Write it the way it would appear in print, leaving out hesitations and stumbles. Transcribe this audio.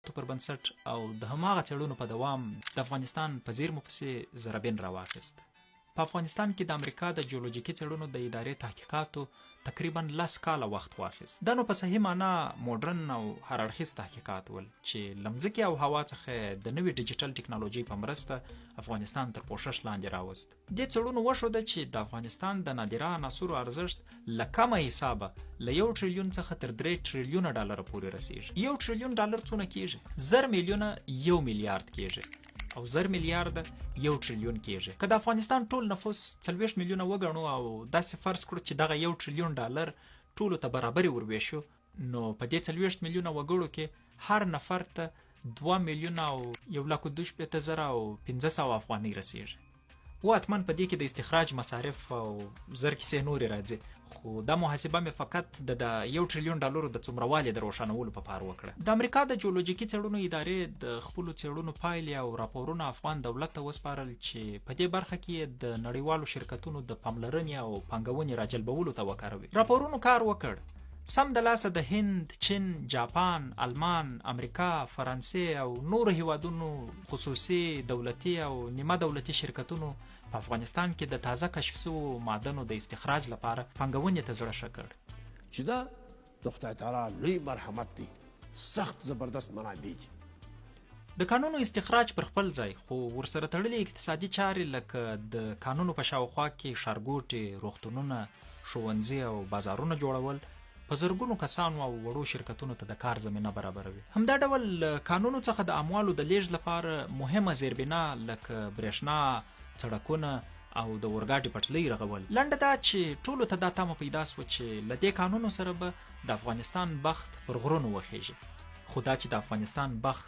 تحقیقاتو پر بنسټ او د هماغه څېړنو په دوام د افغانستان په زیرمو پسې ذره بین راواخیست. په افغانستان کې د امریکا د جیولوجیکي څېړنو د ادارې تحقیقاتو تقریبا لس کاله وخت واخیست. دا نو په صحیح معنا موډرن او هر اړخیز تحقیقات ول چې له مځکې او هوا څخه د نوې ډیجیټل ټکنالوژۍ په مرسته افغانستان تر پوښښ لاندې راوست. دې څېړنو وښوده چې د افغانستان د نادره عناصرو ارزښت له کمه حسابه له یو ټریلیون څخه تر درې ټریلیونه ډالره پورې رسیږي. یو ټریلیون ډالر څونه کیږي؟ 1000 میلیونه یو میلیارد کیږي او 1000 میلیارده یو ټریلیون کیږي. که د افغانستان ټول نفوس 40 میلیونه وګڼو او داسې فرض کړو چې دغه یو ټریلیون ډالر ټولو ته برابرې ورویشو، نو په دې 40 میلیونه وګړو کې هر نفر ته 2,162,500 افغانۍ رسیږي. و حتما په دې کې د استخراج مصارف او زر کیسې نورې راځي، خو دا محاسبه مې فقط د یو ټریلیون ډالرو د څومروالي د روښانولو په پار وکړه. د امریکا د جیولوجیکي څېړنو ادارې د خپلو څېړنو پایلې او راپورونه افغان دولت ته وسپارل چې په دې برخه کې د نړیوالو شرکتونو د پاملرنې او پانګونې راجلبولو ته وکاروي. راپورونو کار وکړ. سم د لاسه د هند، چین، جاپان، المان، امریکا، فرانسې او نورو هیوادونو خصوصي، دولتي او نیمه دولتي شرکتونو په افغانستان کې د تازه کشف شوو معدنو د استخراج لپاره پانګونې ته زړه ښه کړ. چې دا د خدای تعالی لوی مرحمت دی، سخت زبردست منابع دي. د کانونو استخراج پر خپل ځای، خو ورسره تړلې اقتصادي چارې لکه د کانونو په شاوخوا کې ښارګوټي، روغتونونه، ښوونځي او بازارونه جوړول په زرګونو کسانو او وړو شرکتونو ته د کار زمینه برابروي. همدا ډول له کانونو څخه د اموالو د لیږد لپاره مهمه زیربنا لکه برېښنا، سړکونه او د اورګاډي پټلۍ رغول. لنډه دا چې ټولو ته دا تمه پیدا شوه چې له دې کانونو سره به د افغانستان بخت پر غرونو وخیژي، خو دا چې د افغانستان بخت